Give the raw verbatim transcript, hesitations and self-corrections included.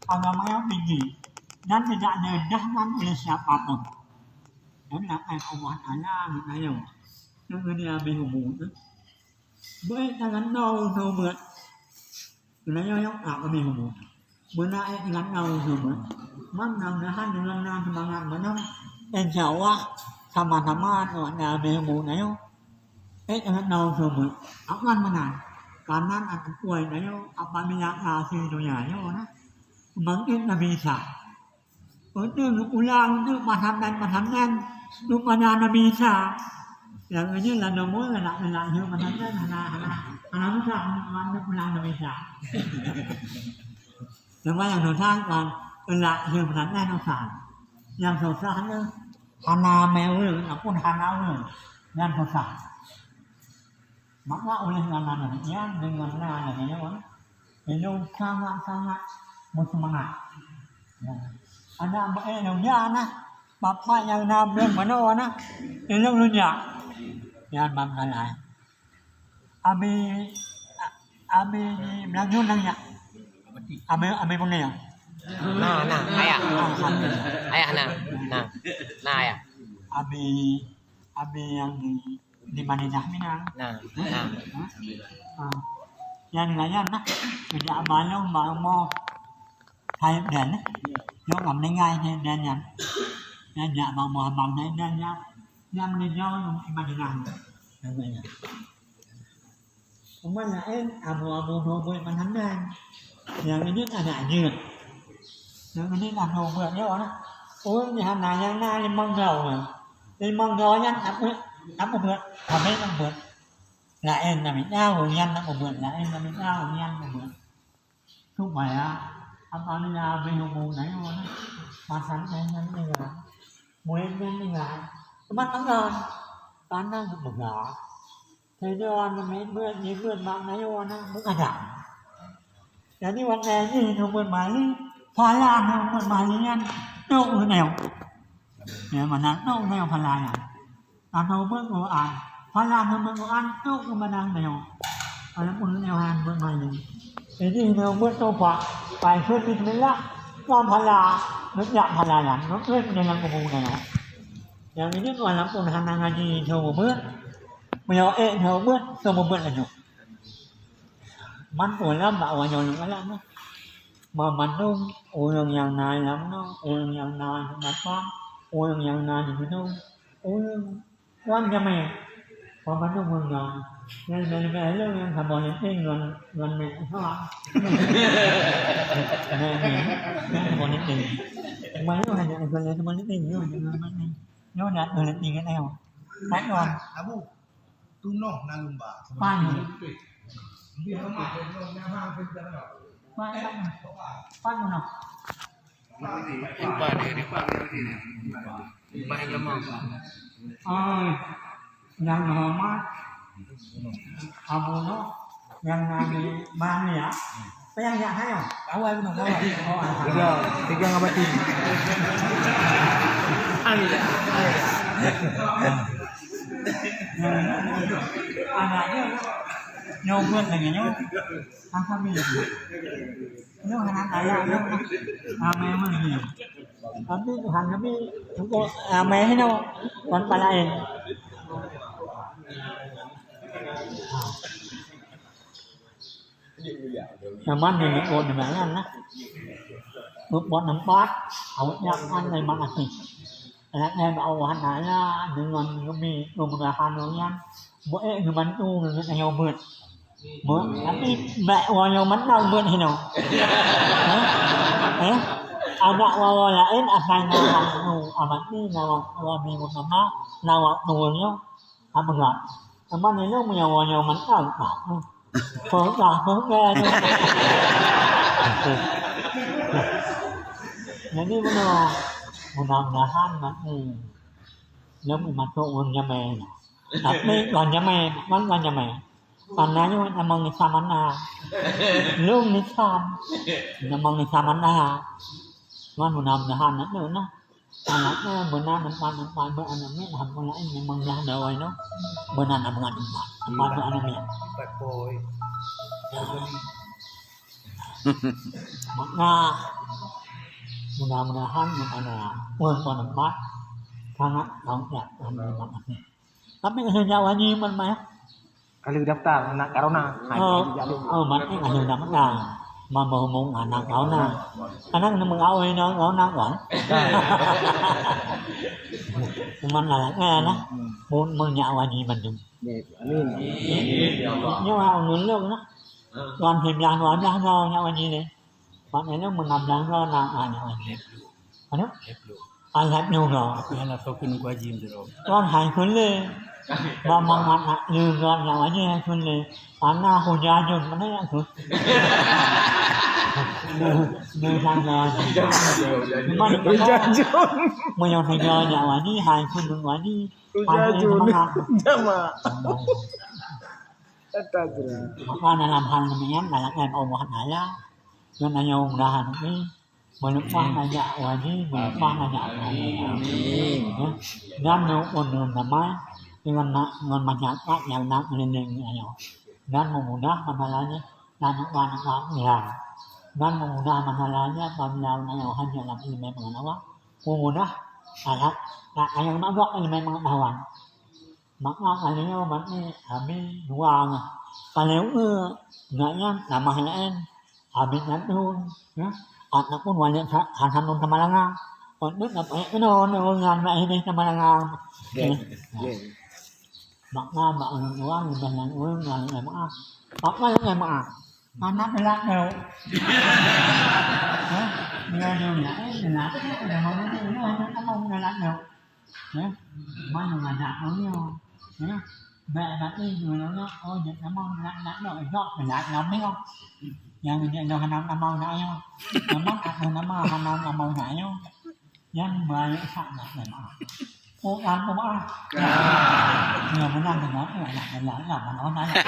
Agama nyang tinggi dan tidak diendahkan oleh siapa pun. Dan lakée Allah Taala ngon ayo. Ngon dia habéh umu tu. Baik tangan nau nau buat. Ngon ayo nyang tak habéh umu. Beuna ék ngon nau nau buat. Mudah-mudahan dengan na semangat mana. Insya Allah sama-sama ngon na habéh umu nyo. Ék ngon nau nau buat. Akan mana? Kanan akan kuai nyo apabila ka si dunia nyo na. Mungkin Nabi Isa. Untuk geupulang untuk masanan-masanan, untuk pada Nabi Isa. Yang ini lah nombor lah nak nak hidup masanan hana hana hana susah untuk pulang Nabi Isa. Cuma yang susah kan nak hidup masanan susah. Yang susah ni hana mewe ataupun hana ureueng yang susah. Maka oleh karena demikian dengan na lagée nyoe, ilôn sangat-sangat beuseumangat. Ya. Adak bak ilôn ya na, bapak nyang na blong manoe na, ilôn lôn ya. Nyan bang kalai. Abi, abi Melanjut nang ya. Abi, abi Bunil. Na, na, ayah. Alhamdulillah. Ayah na. Na. Na ayah. Abi, abi yang di Di Madinah Mina. Nah, nah. Ha? Ha. Nyan ngon nyan nah. Sejak balong bak rumoh Saib Dan. Nyoe ka meuninggai Saib Dan nyan. Nyan jak bak rumoh abang Saib Dan nyan. Nyan meuninggai di Madinah. Teuma laén abu-abu dua buet meunan. Nyang inyan aneuk jeuet. Nyang inyan aneuk buet nyoe na. Ureueng nyan hana nyang na limong droe. Limong droe nyan na peubuet, na peubuet, ramé na peubuet. Laén na mita ureueng nyan na peubuet, laén na mita ureueng nyan na peubuet. Supaya apabila habéh umu nyoe na, masa nyan nyan tinggai. Murit nyan tinggai. Teuma tangan. Tanang meugah. Sidroe aneuk miet beuet, jibeuet bak nayue aneuk meugadang. Jadi watée jih nyoe beuet Bali, phala nyoe beuet Bali nyan trok u nyoe. Ya, mana trok u nyoe phala nyan. Atau beuet Quran, phala nyoe beuet Quran trok u mana nyoe. Walaupun nyoe han beuet Bali. Jadi nyoe beuet topak, pai seuet bismillah, lam phala, neujak phala nyan, neujak dalam kubu nyoe. Nyang ini walaupun hana ngaji nyoe beuet, Meunyoe ék nyoe beuet, nyoe beuet laju. Man ureueng bak awak nyoe lôn galak nyoe. Banmandum ureueng nyang na lam nyoe, ureueng nyang na di mata, ureueng nyang na di gunong, ureueng wan jamé. Banmandum ureueng nyoe. Nyang leubeh-leubeh lôn nyang saboh linting ngon, ngon mek ha. Mek, mek, nyang saboh linting. Cuma nyoe hana saboh linting, nyoe hana saboh linting. Nyoe na dua linting kan nyoe. Mak nyoe. Abu. Tunoh na lumba. Pan. Pan, pan, pan, pan, pan. Pan, pan. Pan, pan. Oh, nyang hormat. Abu Noh, nyang na di Bani ya. Payah ya, hayo. Awai, Abu Noh, awai. Oh, alhamdulillah. Tiga, tiga ngabati. Amin. Anaknya, nyoe buet lagée nyoe, alhamdulillah. Nyoe hana kaya, nyoe ramé meunan. Tapi Tuhan kami engko ramé nyoe, kon palaén. Nyaman ni nyoe nyaman lah. Buet nampak, awak nyaman lima kasih. Anak nyan bak Allah Taala deungon geumi keumudahan nyan, beuék geubantu ngon tanyoe beuet. Beuet, tapi bak uroe nyoe mantong beuet hinoe. Heh? Heh? Adak uroe laén asai na waktu amat ni na waktu Abi Muhammad, na waktu nyoe, apeugah. Teuma nyoe meunyoe uroe nyoe mantong, ah, peugah, peugah nyoe. Jadi, bunoe, mudah-mudahan mak, hmm, lom masôk ureueng jamé. Tapi ureueng jamé, mak ureueng jamé. Karena nyoe memang Islam mana. Lom Islam. Memang Islam mana. Cuman mudah-mudahan nak tu nah. Anaknya benar nampak-nampak beranak ni, alhamdulillah, memang lah dah awai tu. Benar nampak-nampak. Nampak beranak ni. Maka Mudah-mudahan ngon aneuk, ngon, ngon mak, sangat tanggung jawab ngon mak. Tapi ngon nyak Wan Nyi man mah. Ka lheueh daftar anak corona. Oh, oh, mak ni ka lheueh daftar. Mak berhubung anak corona. Anak ni meugawe ngon corona kan? Cuman anak kan, nah. Mun, mun nyak Wan Nyi bandum. Amin. Nyoe ureueng lôn nah. Wan siblah dua blah nyoe nyak Wan Nyi ni. Wan Nyi meunam blah nyoe na, na nyak Wan Nyi. Anu? Alhamdulillah. Wan hai kheun lé. Ba mangat na lé nyak Wan Nyi hai kheun lé. Ana hujajun mana ya tu? Ni, ni sana. Cuman hujajun. Meunyoe nyak Wan Nyi hai kheun Wan Nyi. Hujajun. Jama. Kata jera. Maka dalam hal demikian, dalam Allah Taala, dan hanya mudahan ini, meuleupah nyak Wan Nyi, meuleupah nyak Wan Nyi. Amin. Ya. Dan ngon, ngon damai, dengan na-, ngon masyarakat nyang na ngeulindeng nyoe. Dan meumudah masalahnya, dan ngon, ngon, ngon, dan meumudah masalahnya, apabila nyoe hanya lam ileumèe pengenawa, meumudah, salah, nak ayang mak buat ileumèe pengetahuan. Maka kali nyoe bak ni, habéh dua ngah. Paléng ueh, gobnyan tamah laén, habéh nyan thôn, ya. Ataupun walét ha-, hana lôn tamalanga. Kon deuek na payah keunoe, nyoe nyan bak hideh tamalanga. Nggih, nggih. Maka bak ureueng tuha leubeh nyan ureueng nyan M A. Apa yang M A? Anak galak nyoe. Hah? Dia nyoe, eh, galak. Udah mau nyoe, nyoe, nyoe, nyoe, galak nyoe. Hah? Mana anak nyoe? Hah? Bèk, bèk, eh, nyoe, nyoe, nyoe. Oh, dia nama anak, anak nyoe. Nyoe, galak nyoe, nyoe. Yang dia nyoe, anak nama, anak nyoe. Nama, anak nama, anak nama, anak nyoe. Yang baik sangat memang. Oh, yang nama. Ya. Dia menang dengan, eh, anak, anak, anak, anak, anak.